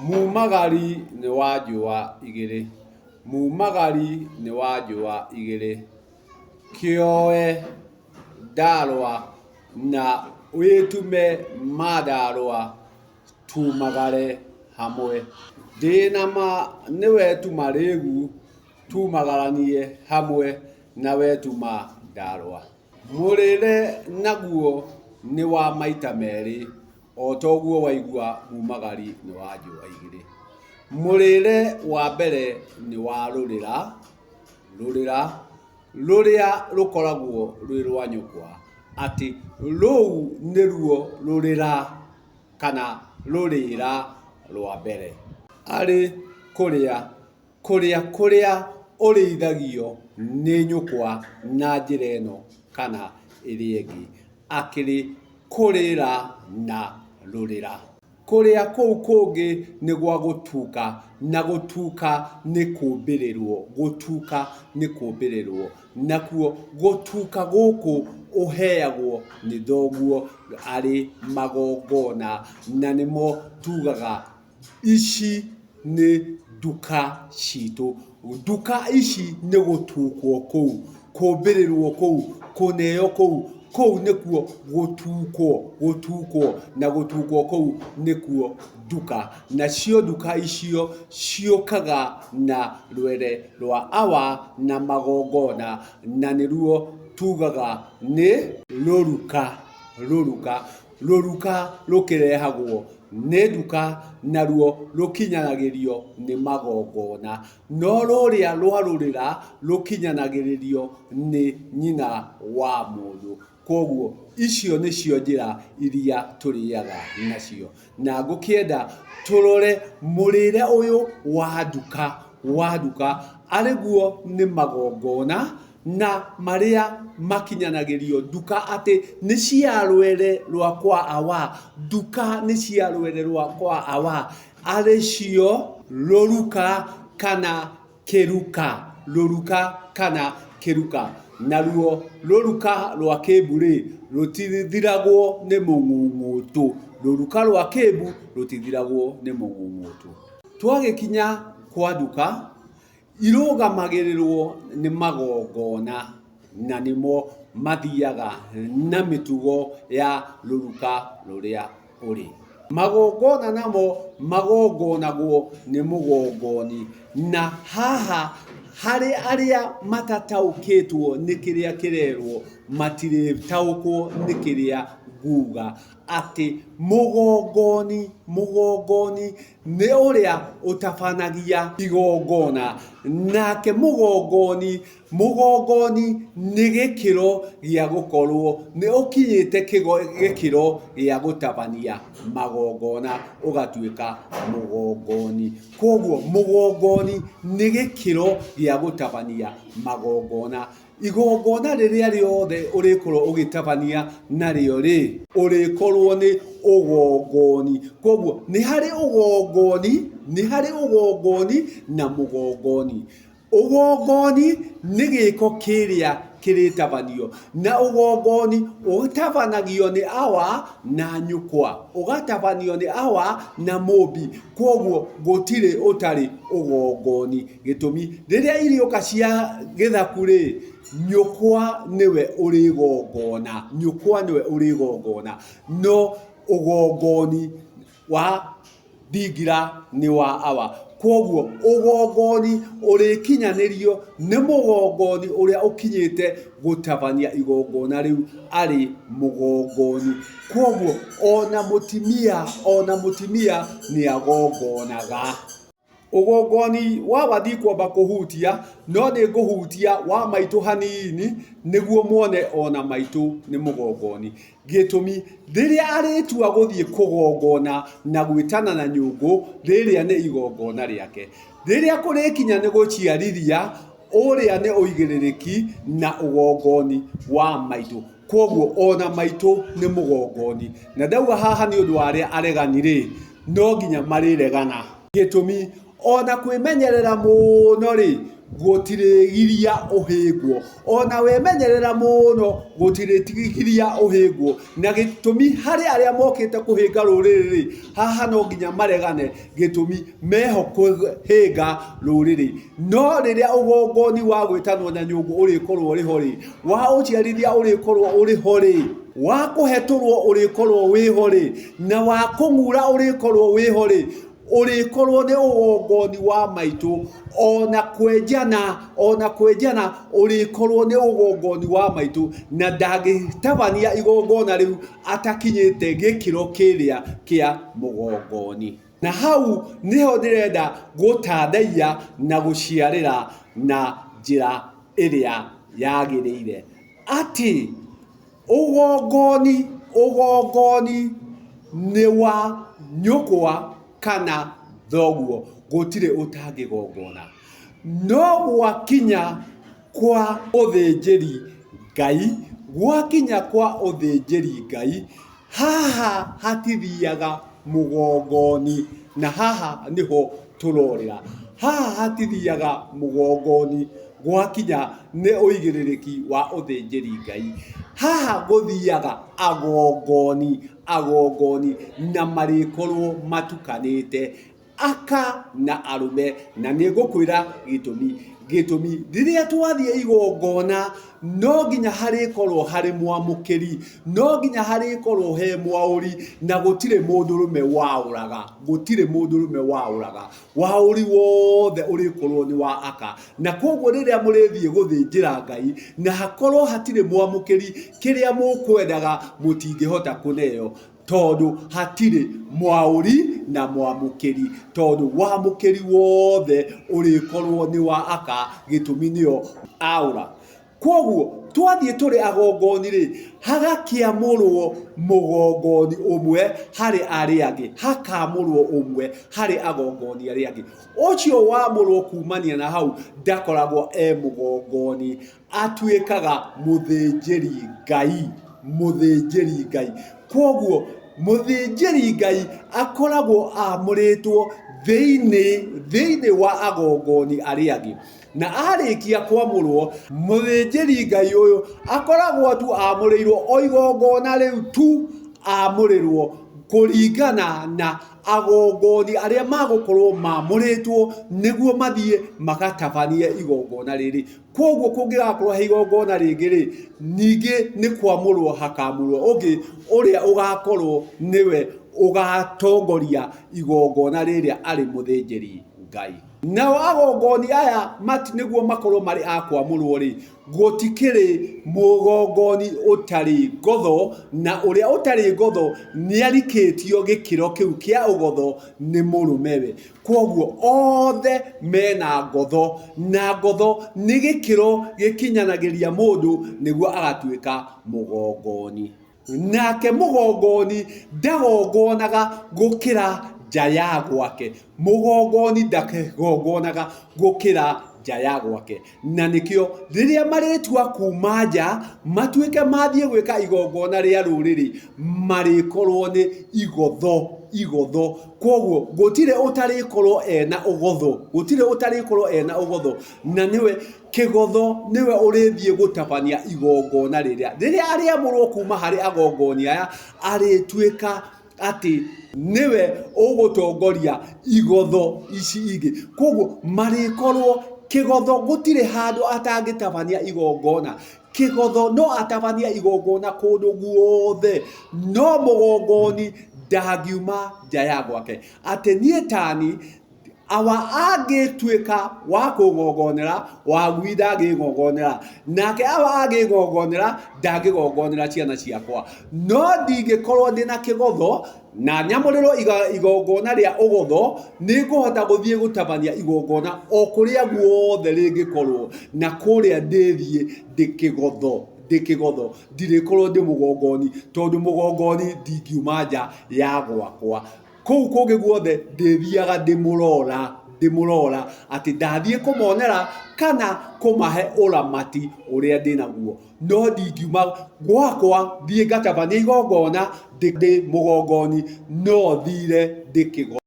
Mumagari nĩ wa njũa igĩrĩ, mumagari nĩ wa njũa igĩrĩ, kĩoe ndarwa na wĩtume mandarũa tumagare hamwe. Ndĩna ma nĩwe tuma rĩgu tumagaranie hamwe na we tuma ndarũa. Mũrĩre naguo nĩ wa maita merĩ o toguo waigua mumagari nĩ wa njũa igĩrĩ. Mũrĩre wa mbere nĩ wa rũrĩra, rũrĩra rũrĩa rũkoragwo rwĩ rwa nyũkwa, atĩ rũu nĩruo rũrĩra kana rũrĩra rwa mbere. Arĩ kũrĩa Kũrĩa kũrĩa ũrĩithagio nĩ nyũkwa na njĩra ĩno kana ĩrĩa ĩngĩ, akĩrĩ kũrĩra na rũrĩra. Kũrĩa kũu kũngĩ nĩ gwa gũtuka, na gũtuka nĩ kũmbĩrĩrwo, gũtuka nĩ kũmbĩrĩrwo. Nakuo gũtuka gũkũ ũheagwo nĩ thoguo arĩ magongona, na nĩmo tugaga Ici nĩ nduka citũ. Nduka ici nĩ gũtukwo kũu, kũmbĩrĩrwo kũu, kũneo kũu, kũu nĩkuo gũtukwo, gũtukwo, na gũtukwo kũu nĩkuo nduka. Nacio nduka icio ciũkaga na rwere rwa awa na magongona, na nĩruo tugaga nĩ rũruka, rũruka. Rũruka rũkĩrehagwo nĩ nduka naruo rũkinyanagĩrio nĩ magongona, no rũrĩa rwa rũrĩra rũkinyanagĩrĩrio nĩ nyina wa mũndũ. Kwoguo icio nĩcio njĩra iria tũrĩaga nacio. Na ngũkĩenda tũrore mũrĩre ũyũ wa nduka, wa nduka arĩ guo nĩ magongona na marĩa makinyanagĩrio nduka atĩ nĩ cia rwere rwa kwa awa, nduka nĩ cia rwere rwa kwa awa, arĩ cio rũruka kana kĩruka, rũruka kana kĩruka. Naruo rũruka rwa kĩmbu-rĩ, rũtithiragwo nĩ mũng'ũng'ũtũ, rũruka rwa kĩmbu rũtithiragwo nĩ mũng'ũng'ũtũ. Twagĩkinya kwa nduka, Irũgamagĩrĩrwo nĩ magongona na nĩmo mathiaga na mĩtugo ya rũruka rũrĩa ũrĩ. Magongona namo magongonagwo nĩ mũgongoni na haha harĩ arĩa matataũkĩtwo nĩ kĩrĩa kĩrerwo matirĩtaũkwo nĩ kĩrĩa nguga atĩ mũgongoni, mũgongoni Nĩ ũrĩa ũtabanagia igongona, nake mũgongoni, mũgongoni nĩ gĩkĩro gĩa gũkorwo nĩ ũkinyĩte gĩkĩro gĩa gũtabania magongona ũgatuĩka mũgongoni. Kwoguo mũgongoni nĩ gĩkĩro gĩa gũtabania magongona. Igongona rĩrĩa rĩothe ũrĩkorwo ũgĩtabania narĩo rĩ, ũrĩkorwo nĩ ũgongoni. Koguo nĩ harĩ ũgongoni, nĩ harĩ ũgongoni na mũgongoni. Ũgongoni nĩ gĩko kĩrĩa kĩrĩtabanio, na ũgongoni ũtabanagio nĩ awa na nyũkwa, ũgatabanio nĩ awa na mũmbi. Koguo gũtirĩ ũtarĩ ũgongoni. Gĩtũmi, rĩrĩa irĩũka cia gĩthaku-rĩ, nyũkwa nĩwe ũrĩgongona, nyũkwa nĩwe ũrĩgongona, no ũgongoni wa thingira nĩ wa awa. Kwoguo ũgongoni ũrĩkinyanĩrio nĩ mũgongoni ũrĩa ũkinyĩte gũtabania igongona rĩu arĩ mũgongoni. Kwoguo ona mũtimia, ona mũtimia nĩ agongonaga. Ũgongoni wa wa ndikwamba kũhutia, no nĩ ngũhutia wa maitũ hanini nĩguo muone ona maitũ nĩ mũgongoni. Gĩtũmi, rĩrĩa arĩtua gũthiĩ kũgongona na gwĩtana na nyũngũ, rĩrĩa nĩ igongona rĩake. Rĩrĩa kũrĩkinya nĩ gũciarithia, ũrĩa nĩ ũigĩrĩrĩki na ũgongoni wa maitũ. Kwoguo ona maitũ nĩ mũgongoni. Na ndauga haha nĩ ũndũ wa arĩa aregani-rĩ, no nginya marĩregana. Gĩtũmi, o na kwĩmenyerera mũno-rĩ, Gũtirĩgiria ũhĩngwo. Ona wemenyerera mũno gũtirĩgiria ũhĩngwo. Na gĩtũmi harĩ arĩa mokĩte kũhĩnga rũrĩrĩ rĩ, haha no nginya maregane gĩtũmi meho kũhĩnga rũrĩrĩ. No rĩrĩa ũgongoni wa gwĩtanwo na nyũngũ ũrĩkorwo ũrĩ ho rĩ, wa ũciarithia ũrĩkorwo ũrĩ ho rĩ, wa kũhetũrwo ũrĩkorwo wĩ ho rĩ, na wa kũng'ura ũrĩkorwo wĩ ho rĩ, ũrĩkorwo nĩ ũgongoni wa maitũ, ona kwenjana, ona kwenjana ũrĩkorwo nĩ ũgongoni wa maitũ, na ndangĩtabania igongona rĩu atakinyĩte gĩkĩro kĩrĩa kĩa mũgongoni. Na hau nĩho ndĩrenda gũtandaiya na gũciarĩra na njĩra ĩrĩa yagĩrĩire, atĩ ũgongoni, ũgongoni nĩ wa nyũkwa kana thoguo, gũtirĩ ũtangĩgongona. No gwakinya kwa ũthĩnjĩri Ngai, gwakinya kwa ũthĩnjĩri Ngai, Haha hatithiaga mũgongoni, na haha nĩho tũrorĩra. Haha hatithiaga mũgongoni gwakinya nĩ ũigĩrĩrĩki wa ũthĩnjĩri Ngai. Haha gũthiaga agongoni, agongoni na marĩkorwo matukanĩte. Aka na arũme, na nĩ ngũkwĩra gĩtũmi. Gĩtũmi, rĩrĩa twathiĩ igongona, no nginya harĩkorwo harĩ mwamũkĩri, no nginya harĩkorwo he mwaũri, na gũtirĩ mũndũrũme waũraga, gũtirĩ mũndũrũme waũraga. Waũri wothe ũrĩkorwo nĩ wa aka. Na koguo rĩrĩa mũrĩthiĩ gũthĩnjĩra Ngai, na hakorwo hatirĩ mwamũkĩri, kĩrĩa mũkwendaga mũtingĩhota kũneo. Tondũ hatirĩ mwaũri na mwamũkĩri, tondũ wamũkĩri wothe ũrĩkorwo nĩ wa aka, gĩtũmi nĩo aũra. Kwoguo twathiĩ tũrĩ agongoni-rĩ, hagakĩamũrwo mũgongoni ũmwe harĩ arĩa angĩ, hakaamũrwo ũmwe harĩ agongoni arĩa angĩ. Ũcio wamũrwo kumania na hau ndakoragwo e mũgongoni, atuĩkaga mũthĩnjĩri Ngai, mũthĩnjĩri Ngai. Kwoguo mũthĩnjĩri Ngai akoragwo amũrĩtwo thĩinĩ, thĩinĩ wa agongoni arĩa angĩ. Na arĩkia kwamũrwo, mũthĩnjĩri Ngai ũyũ akoragwo tu amũrĩirwo o igongona rĩu tu amũrĩrwo kũringana na agongoni arĩa magũkorwo mamũrĩtwo nĩguo mathiĩ magatabanie igongona rĩrĩ. Kwoguo kũngĩgakorwo he igongona rĩngĩ-rĩ, ningĩ nĩ kwamũrwo hakamũrwo ũngĩ ũrĩa ũgakorwo nĩwe ũgatongoria igongona rĩrĩa arĩ mũthĩnjĩri Ngai. Nao agongoni aya nĩguo makorwo marĩ a kwamũrwo-rĩ, gũtikĩrĩ mũgongoni ũtarĩ ngotho, na ũrĩa ũtarĩ ngotho nĩarikĩtio gĩkĩro kĩu kĩa ũgotho nĩ mũrũmewe. Kwoguo othe mena ngotho, na ngotho nĩ gĩkĩro gĩkinyanagĩria mũndũ nĩguo agatuĩka mũgongoni. Nake mũgongoni ndagongonaga gũkĩra nja ya gwake, mũgongoni ndagongonaga gũkĩra nja ya gwake. Na nĩkĩo rĩrĩa marĩtua kuma nja matuĩke mathiĩ gwĩka igongona rĩa rũrĩrĩ, marĩkorwo nĩ igotho, igotho. Kwoguo gũtirĩ ũtarĩkorwo ena ũgotho, gũtirĩ ũtarĩkorwo ena ũgotho, na nĩwe kĩgotho nĩwe ũrĩthiĩ gũtabania igongona rĩrĩa. Rĩrĩa arĩamũrwo kuma harĩ agongoni aya, arĩtuĩka atĩ nĩwe ũgũtongoria igotho ici ingĩ. Koguo marĩkorwo kĩgotho gũtirĩ handũ atangĩtabania igongona. Kĩgotho no atabanie igongona kũndũ guothe, no mũgongoni ndangiuma nja ya gwake. Atĩ niĩ tani Awa angĩtuĩka wa kũngongonera, Wagui ndangĩngongonera, nake Awa angĩngongonera, ndangĩgongonera ciana ciakwa. No ndingĩkorwo ndĩ na kĩgotho na nyamũrĩrwo igongona rĩa ũgotho, nĩ ngũhota gũthiĩ gũtabania igongona o kũrĩa guothe rĩngĩkorwo, na kũrĩa ndĩthiĩ ndĩ kĩgotho, ndĩ kĩgotho, ndirĩkorwo ndĩ mũgongoni, tondũ mũgongoni ndingiuma nja ya gwakwa. Kũu kũngĩ guothe ndĩthiaga ndĩmũrora, ndĩmũrora atĩ ndathiĩ kũmonera kana kũmahe ũramati ũrĩa ndĩnaguo. No ndingiuma gwakwa thiĩ ngatabanie igongona ndĩ mũgongoni, no thire ndĩ kĩgongona.